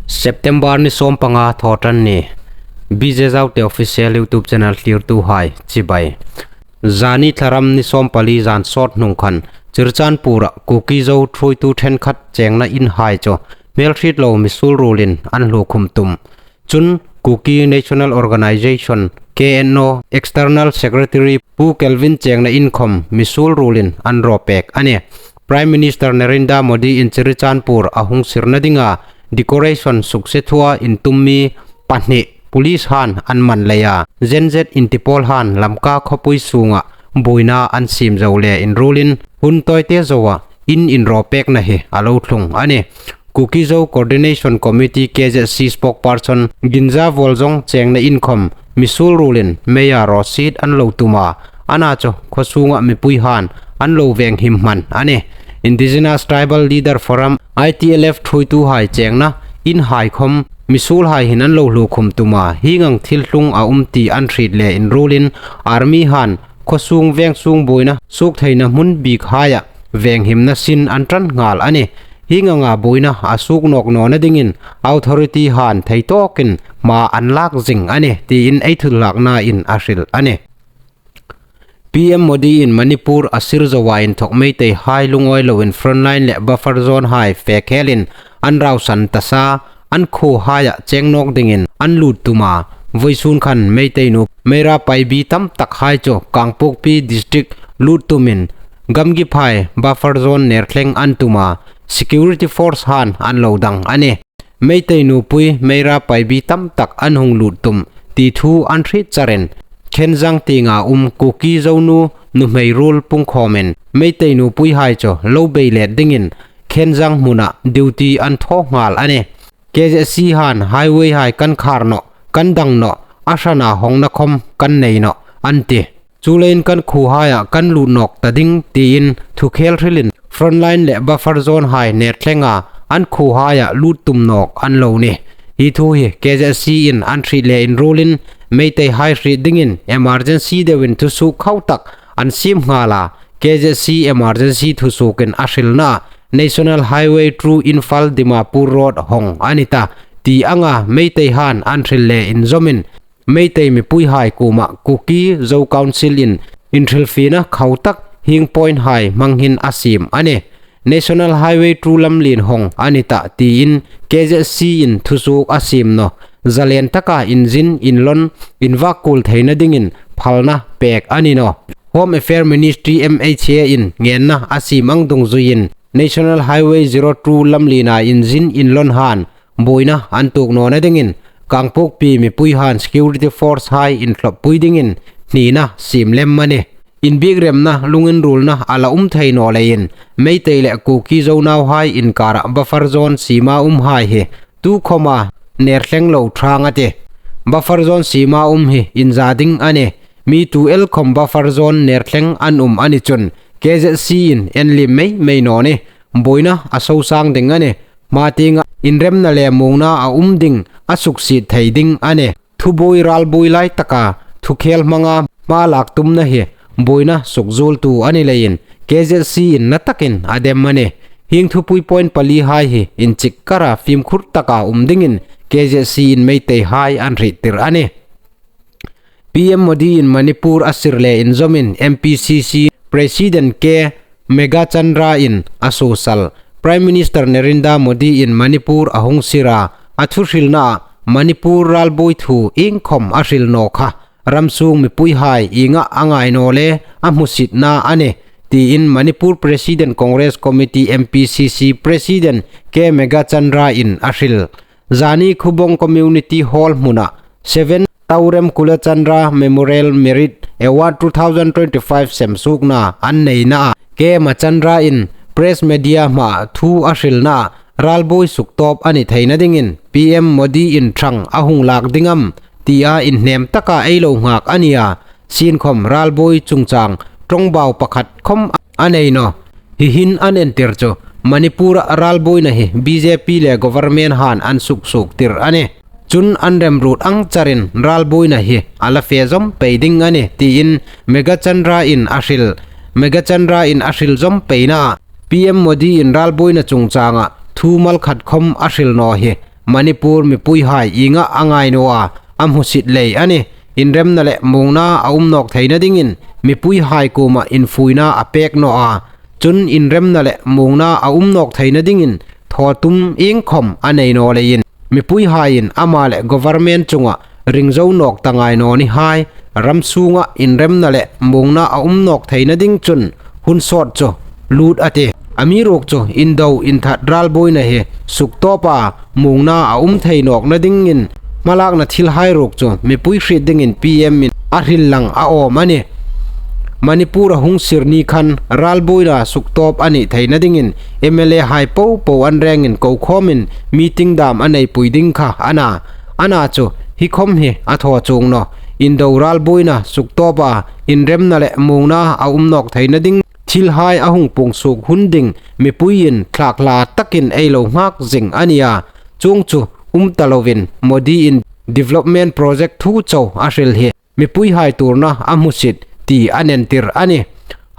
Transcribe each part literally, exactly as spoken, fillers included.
September ni sawmpanga, Thawṭanni. B J Zaute Official YouTube channel thlirtuhai chibai. Zani thlaram ni sawmpali zan sawt hnung khan Churachandpur-a Kuki Zo ṭhuoitu ṭhenkhat chengna inhai chu hmelhriet lo misuol ruolin an hluokhum tum. Chun Kuki National Organization, K N O, External Secretary Pu Kelvin chengna in khom misuol ruolin an raw pek a nih. Prime Minister Narendra Modi-in Churachandpur a hung sirna dinga decoration sukse thua intum mi pahni police han an man lei a, Gen Z inti pawl han Lamka khawpui sunga buoina an siem zo le inruolin hun tawite zoa in inraw pekna hi a lo thlung a nih. Kuki Zo Coordination Committee, K Z C spokesperson Ginza Vualzawng chengna in khom misuol ruolin meia raw siet an lo tum a, ana chu khaw sunga mipui han an lo venghim hman a nih. Indigenous Tribal Leader Forum, I T L F ṭhuoituhai chengna inhai khom misuolhai hin an lo hluokhum tum a, hieng ang thil tlung a um ti an hriet le inruolin army han khaw sung veng sung buoina suok theina hmun bikhaiah venghimna sin an ṭan nghal a nih. Hieng anga buoina a suok nawk nawna dingin authority han theitawkin hma an lak zing a nih, tiin ei thutlakna in a hril a nih. P M Modi-in Manipur a sir zoa inthawk Meiteihai lungawi loin frontline le buffer zone hai fe khelin an rausan ta sa, an khuohaia cheng nawk dingin an lut tum a. Vawisun khan Meitei nu Meira Paibi tam takhai chu Kangpokpi District lut tumin Gamgi phai buffer zone ner thleng an tum a, security force han an lo dang a nih. Meitei nupui Meira Paibi tam tak an hung lut tum ti thu an hriet charin, Khenzang tienga um Kuki Zo nu nuhmei ruol pungkhawmin Meitei nupuihai chu lo bei let dingin Khenzang hmuna duty an thaw nghal a nih. K Z C han highway hai kan khar nawh, kan dang nawh, a hrana hawngna khom kan nei nawh, an ti. Chuleiin kan khuohaia kan lut nawk ta ding, tiin thukhel hrilin frontline le buffer zone hai ner thlenga an khuohaia lut tum nawk an lo nih. Hi thu hi K Z C-in an hriet le inruolin Meiteihai hriet dingin emergency deuin thusuok khau tak an siem nghal a, K Z C emergency thusuokin a hrilna National Highway two Imphal Dimapur Road hawng a ni ta, ti anga Meitei han an hril le inzawmin Meitei mipuihai kuoma Kuki Zo Council-in inhrilfiena khau tak hieng point hai hmang hin a siem a nih. National Highway two lamlien hawng a ni ta, tiin K Z C-in thusuok a siem naw. Zalen taka inzin, inlawn, invak kul theina dingin phalna pek a ni naw. Home Affairs Ministry, M H A-in ngenna a siem ang dungzuiin National Highway zero two lamliena inzin inlawn han buoina an tuok nawna dingin Kangpokpi mipui han security force hai inthlawppui dingin hnina siem lem a nih. Inbiekremna, lunginruolna a la um thei naw leiin Meitei le Kuki Zo nauhai inkara buffer zone siema umhai hi tukhawma ner thleng lo ṭhang a tih. Buffer zone siema um hi inza ding a nih. Mi tu el khom buffer zone ner thleng an um a ni chun K Z C-in en liem mei mei naw nih. Buoina a sosang ding a nih. Hma tienga inremna le muongna a um ding, a suksiet thei ding a nih. Thubuoi ralbuoi lai taka thukhel hmanga hma lak tumna hi buoina sukzuoltu a ni leiin K Z C-in na takin a dem a nih. Hieng thupui point palihai hi inchik kara fimkhur taka um dingin K Z C-in Meiteihai an hriettir a nih. P M Modi-in Manipur a sir le inzawmin M P C C President K Meghachandra-in a sosal. Prime Minister Narendra Modi-in Manipur a hung sira, a thuhrilnaa Manipur ralbuoi thu iengkhom a hril naw kha ramsung mipuihai ienga a ngai naw le a hmusietna a nih, tiin Manipur President Congress Committee, M P C C President K Meghachandra-in a hril. Zani Khubawng Community Hall hmuna seven Taurem Kulachandra Memorial Merit Award two thousand twenty-five semsuokna an neinaa K Meghachandra-in press media hmaa thu a hrilnaa ralbuoi suktawp a ni theina dingin P M Modi-in ṭhang a hung lak ding am tia inhnem taka ei lo nghak a nia. Sienkhom ralbuoi chungchang ṭawngbau pakhat khom a nei naw. Hi hin an entir chu Manipur-a ralbuoina hi B J P le government han an suksuoktir a nih. Chun an remruot ang charin ralbuoina hi a la fe zawm pei ding a nih, tiin Meghachandra-in a hril. Meghachandra-in a hril zawm peinaa P M Modi-in ralbuoina chungchanga thu mal khat khom a hril naw hi Manipur mipuihai ienga a ngai naw a, a hmusit lei a nih. Inremna le muongna a um nawk theina dingin mipuihai kuoma infuina a pek naw a. Chun inremna le muongna a um nawk theina dingin thawtum iengkhom a nei naw leiin mipuihaiin ama le government chunga ring zo nawk ta ngai naw ni hai. Ram sunga inremna le muongna a um nawk theina ding chun hun sawt chu lut a tih. Amiruokchu indo inthat ralbuoina hi suktawpa muongna a um thei nawkna dingin hmalakna thilhai ruok chu mipui hriet dingin P M in a hril lang a awm a nih. Manipur a hung sir ni khan ralbuoina suktawp a ni theina dingin M L A hai popo an rengin kokhawmin meeting dam a neipui ding kha a na. A na chu hi khom hi a thaw chuong naw. Indo ralbuoina suktawpa inremna le muongna a um nawk theina ding thilhai a hung puong suok hun ding mipuiin thlak hla takin ei lo nghak zing a nih a. Chuong chu um ta loin Modi in development project thu chau a hril hi mipuihai tuorna a hmusit ti a entir a nih.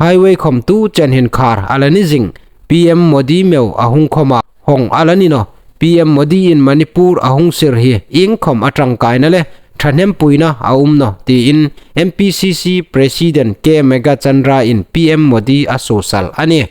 Highway khom tu chen hin khar a la ni zing. P M Modi meu a hung khoma hawng a la ni naw. P M Modi in Manipur a hung sir hi iengkhom a ṭangkaina le ṭhahnempuina a um naw tiin M P C C President K Meghachandra in P M Modi a suosal a nih.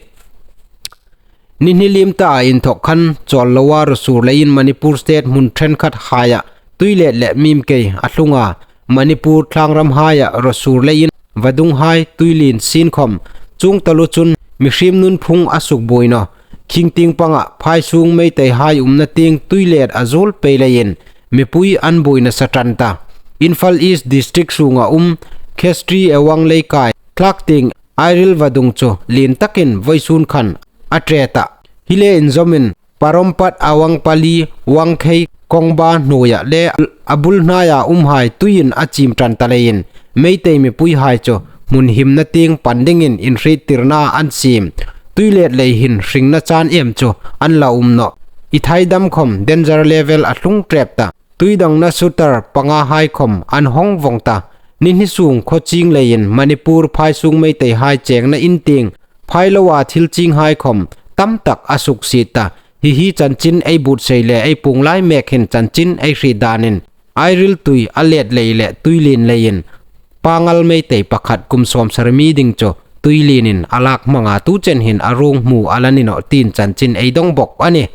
Ni hni liem ta inthok khan chawl loa ruo sur leiin Manipur state hmun ṭhenkhat haia tuilet le mimkei a tlung a. Manipur thlangramhaia ruo sur leiin vadunghai tuilien sin khom chuong taluo chun mihriem nunphung a sukbuoi naw. Khingtieng panga phaisung Meiteihai umna tieng tuilet a zuol pei leiin mipui an buoi nasa ṭan ta. Imphal East District sunga um Khestri Ewang Leikai thlak tieng Airil vadung chu lien takin vawisun khan a ṭe ta. Hi le inzomin Parompat, Awangpali, Wangkhei, Kongba hnuoia le a bul hnaia umhai tuiin a chim ṭan ta leiin Meitei mipuihai chu hmun himna tieng pan dingin inhriettirna an siem. Tuilet lei hin hringna chan em chu an la um naw. Ithaidam khom danger level a tlung ṭep ta. Tuidangna sutar pangahai khom an hawng vawng ta. Ni hni sung khaw ching leiin Manipur phaisung Meiteihai chengna in tieng phai loa thil chinghai khom tam tak a suksiet ta. Hi hi chanchin ei buotsai le ei puong lai mek hin chanchin ei hriet danin Airil tui a let lei le tuilien leiin Pangal Meitei pakhat kum sawmsari mi ding chu tuilienin a lak hmanga tu chen hin a ruong hmu a la ni naw tiin chanchin ei dong bawk a nih.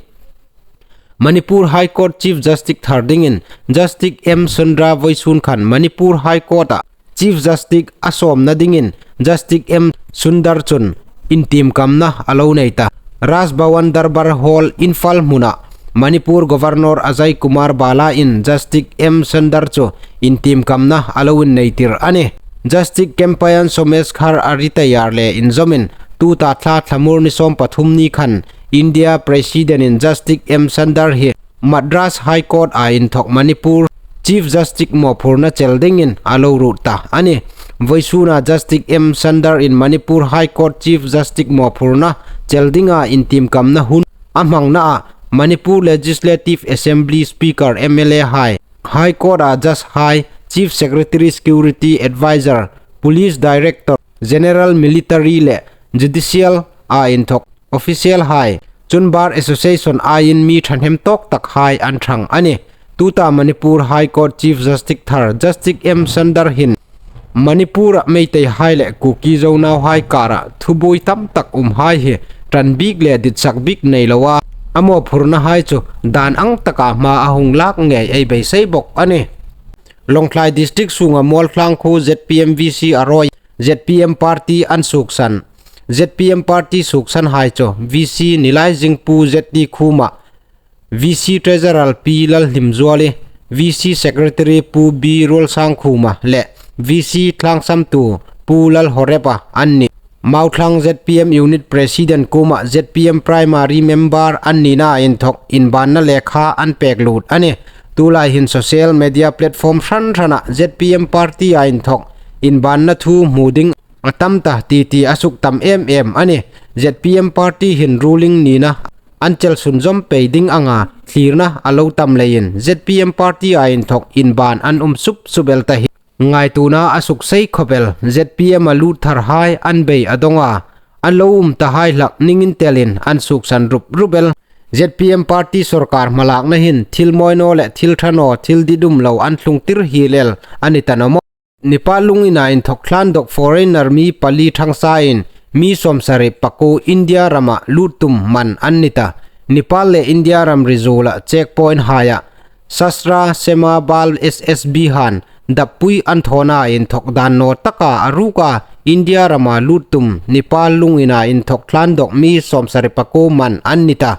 Manipur High Court Chief Justice thar dingin Justice M Sundar vawisun khan Manipur High Court-a Chief Justice a sawmna dingin Justice M Sundar chun intiemkamna a lo nei ta. Raj Bhavan Darbar Hall Imphal hmuna Manipur Governor Ajay Kumar Bhalla in Justice M Sundar chu intiemkamna a lo inneitir a nih. Justice Kempaiyong Someshkar a retire le inzomin tuta thla Thlamur ni sawm pathum ni khan India President in Justice M Sundar hi Madras High Court-a inthok Manipur Chief Justice mawphurna chel dingin a lo ruot ta a nih. Vawisuna Justice M Sundar in Manipur High Court Chief Justice mawphurna chel dinga intiemkamna hun a hmangnaa Manipur Legislative Assembly Speaker, M L A hai, High Court-a judge hai, Chief Secretary, Security Advisor, Police Director General, Military le Judicial-a inthok official hai, chun Bar Association aiin mi ṭhahnem tawk tak hai an ṭhang a nih. Tuta Manipur High Court Chief Justice thar Justice M Sundar hin Manipur-a Meiteihai le Kuki Zo nauhai kara thubuoi tam tak umhai hi ṭan bik le ditsak bik nei loa a mawphurnahai chu dan ang taka hma a hung lak ngei ei beisei bawk a nih. Lawngtlai District sunga Muolthlang khuo Z P M V C a rawi Z P M party an suksan. Z P M party suksanhai chu V C Nilaizingpu Z T Khuma, V C Treasurer Pi Lalhlimzuali, V C Secretary Pu B Ruolsangkhuma le V C Tlangsamtu Pu Lalhorepa an nih. Mauthlang Z P M Unit President kuoma Z P M Primary Member an nina inthok inbanna lekha an pek lut a nih. Tulai hin social media platform hran hrana Z P M party-a inthok inbanna thu hmu ding a tam ta titi a suk tam em em a nih. Z P M party hin ruling nina an chel sunzawm pei ding anga thlirna a lo tam leiin Z P M party-a inthok inban an um sup sup el ta hi ngaituona a suk sei khawp el. Z P M-a lut tharhai an bei a dawng a, an lo um tahai hlak ning intelin an suksan rup rup el. Z P M party sawrkar hmalakna hin thil mawi naw le thil ṭha naw, thil dit um lo an tlung tir hi lel a ni ta naw maw. Nepal lungina inthok thlandok foreigner mi pali ṭhangsain mi sawmsari pakuo India rama lut tum man an ni ta. Nepal le India ramri zuola checkpoint haia Sastra Sema Bal S S B han dappui an thawna inthok dan naw taka a ruka India rama lut tum Nepal lungina inthok thlandok mi sawmsari pakuo man an ni ta.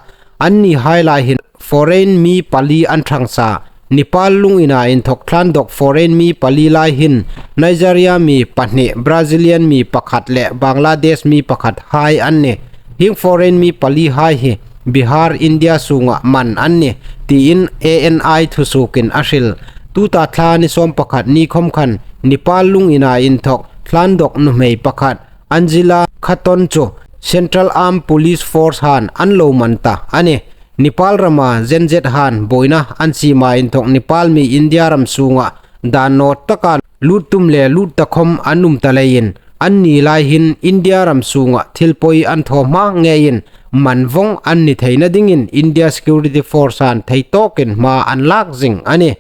Anni hai lai hin foreign mi pali an ṭhangsa. Nepal lungina inthok thlandok foreign mi pali lai hin Nigeria mi pahni, Brazilian mi pakhat le Bangladesh mi pakhat hai an ni. Hieng foreign mi pali hai hi Bihar, India sunga man an ni, tiin A N I thusuokin a hril. Tuta thla ni sawm pakhat ni khom khan Nepal lungina inthok thlandok nuhmei pakhat Anjila Khatun chu Central Armed Police Force han an lo man ta a ni. Nepal rama Gen Z han buoina an siema inthok Nepal mi India ram sunga dan naw taka lut tum le lut ta khom an um ta leiin, anni lai hin India ram sunga thil poi an thaw hma ngeiin man vong an ni theina dingin India Security Force han thei tawkin hma an lak zing a ni.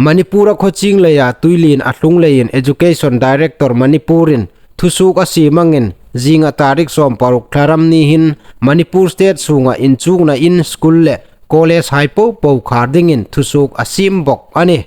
Manipur-a khawching leia tuilien a tlung leiin Education Director Manipur-in thusuok a siem angin zinga tarik sawm paruk Thlaram ni hin Manipur State sunga inchukna in school le college hai popo khar dingin thusuok a siem bawk a ni.